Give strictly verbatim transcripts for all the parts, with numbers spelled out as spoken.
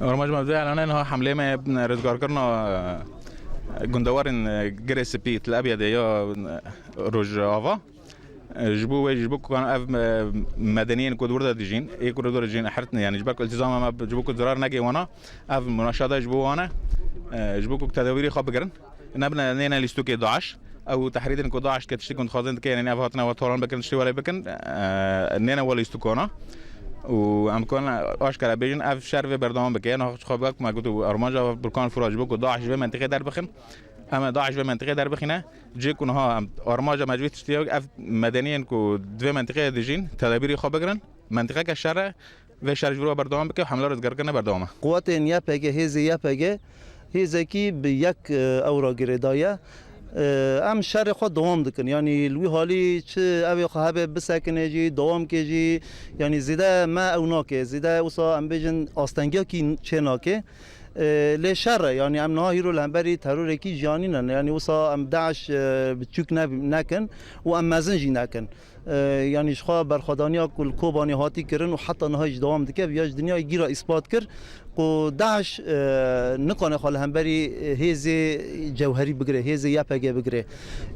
Armanc me vê elane niha hemlê me rizgarkirina, e, gundewarên, e, Girê Spî, Til Ebyedê ya, e, Rojava. E, ji bo wê, ji bo ku ev, e, medeniyên ku di wir de dijîn, ê ku di wir de dijîn, hert ne, yani ji ber ku iltizama me, ji bo ku zirar negê wana, ev munaşada ji bo wan e, e, ji bo ku tedabîrê xwe bigirin. Nebine, nêne lîstokê DAIŞ. Ew tehrîdin ku DAIŞ dike, tiştê ku dixwazin dike, yani ev hatine we talan bikin, tiştê we lê bikin, e, nêne we lîstokana. Û em dikarin aşkere bêjin, ev şer vê berdewam bike. Niha xwe bak me got û armanca Burkan Furat ji bo ku DAIŞ ji vê mentiqê derbixin. Em ê DAIŞ ji vê mentiqê derbixîne. Cê ku niha em armanca me ji vê tiştê ye, ev medeniyên ku di vê mentiqê de dijîn, tedabîrê xwe bigirin. Mentiqeke şer e. Vê şer ji vir ve berdewam bike û hemla rizgarkirine berdewam e. Quwetên Y P G, hêzê Y P G, hêzekî bi yek, e, ew re girêdaye. E, em şerê xwe dewam dikin. Yanî li wî halî çi ew ê xwe hebe bisekine jî, dewam ke jî, yanî zêde me ew nake. Zêde wisa em bêjin astengiyekî çê nake. E, lê şer e, yanî em niha hîro li hemberî terorekî jiyanî ne. Yanî wisa em DAIŞ, e, biçûk ne-, nekin û em mezin jî nekin. E, yanî ji xwe berxwedaniya ku li Kobanê hatî kirin û heta niha jî dewam dike, viya ji dinyayê gîra îspat kir ku DAIŞ, e, nikane xwe li hemberî, e, hêzê cewherî bigire, hêzê Y P G bigire.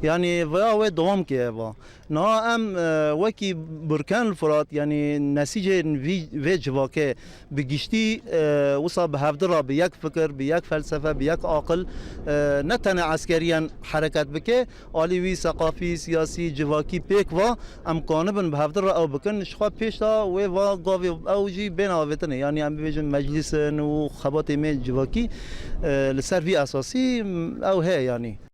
Yanî viya wê dewam ke eva. Niha em, e, wekî Burkan Furat, yanî nesîcên vî, vê civakê bi giştî, e, wisa bi hevdi re, bi yek fikir, bi yek felsefe, bi yek aqil, e, ne tene eskeriyen hereket bike, alî wî seqafî, siyasî, civakî pêk va, em kanibin bi hevdi re ew bikin. Ji xwe pêş de wê va gavê ew jî bên avêtinê. Yanî em bibêjin meclîsin û xebatê me civakî, e, li ser vî esasî, m, ew heye yanî.